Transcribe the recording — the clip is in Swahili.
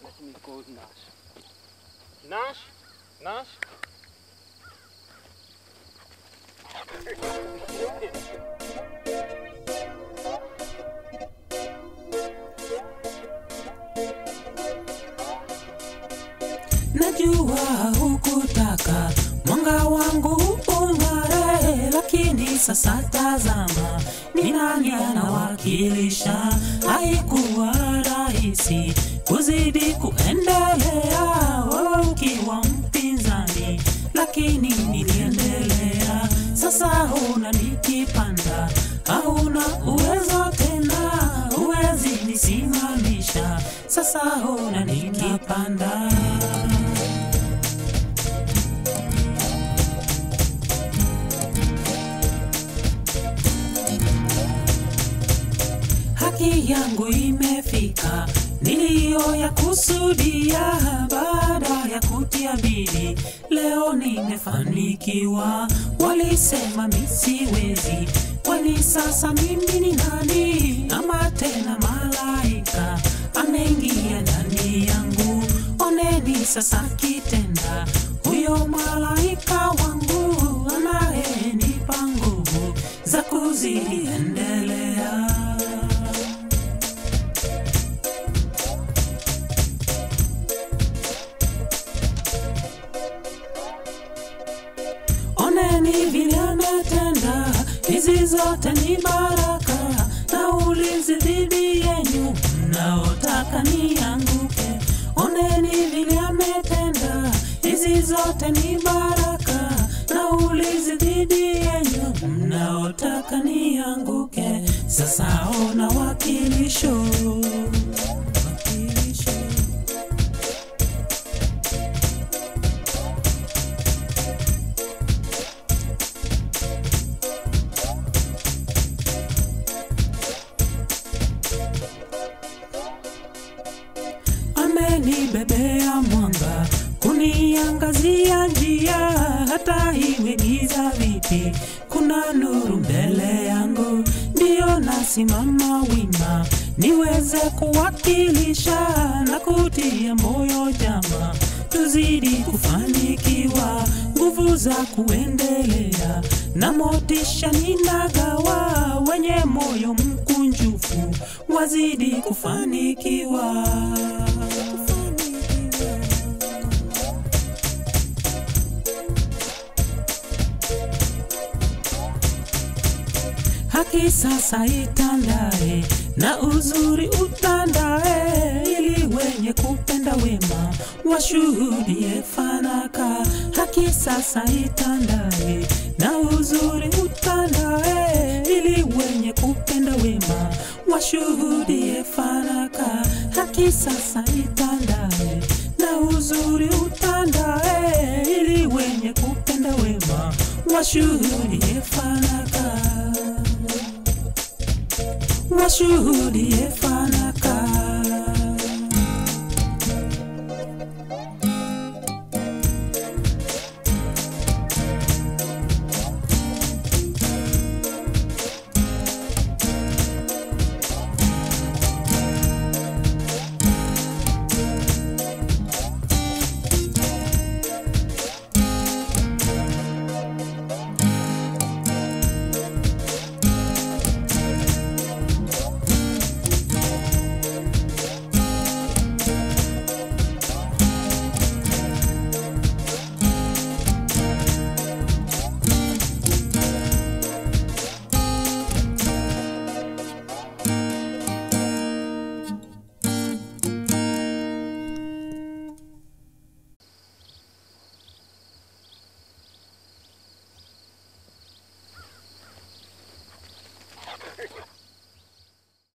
Let me call Nash. Nash? Nash? Najua hukutaka mwanga wangu ung'are, lakini sasa tazama ni nani anawakilisha. Haikuwa rahisi kuzidi kuendelea, wewe ukiwa mpinzani, lakini niliendelea. Sasa huna nikipanda, hauna uwezo tena, huwezi nisimamisha. Sasa huna nikipanda. Haki yangu imefika, niliyo ya kusudia, baada ya kutia bidii leo nimefanikiwa. Walisema mimi siwezi, kwani sasa mimi ni nani? Ama tena malaika ameingia ndani yangu. Oneni sasa kitenda, huyo malaika wangu anayenipa nguvu za kuzidi endelea. Oneni vile ametenda, hizi zote ni baraka na ulinzi dhidi yenu mnaotaka nianguke. Oneni vile ametenda, hizi zote ni baraka na ulinzi dhidi yenu mnaotaka nianguke. Sasa ona wakilisho, wakilisho. Amenibebea mwanga kuniangazia njia, hata iwe giza vipi kuna nuru mbele yangu. Ndiyo nasimama wima niweze kuwakilisha na kutia moyo jamaa, tuzidi kufanikiwa, nguvu za kuendelea na motisha ninagawa, wenye moyo mkunjufu wazidi kufanikiwa. Haki sasa itandae na uzuri utandae, ili wenye kupenda wema washuhudie fanaka. Haki sasa itandae na uzuri utandae, ili wenye kupenda wema washuhudie fanaka. Haki sasa itandae na uzuri utandae, ili wenye kupenda wema washuhudie fanaka. Washuhudie fanaka.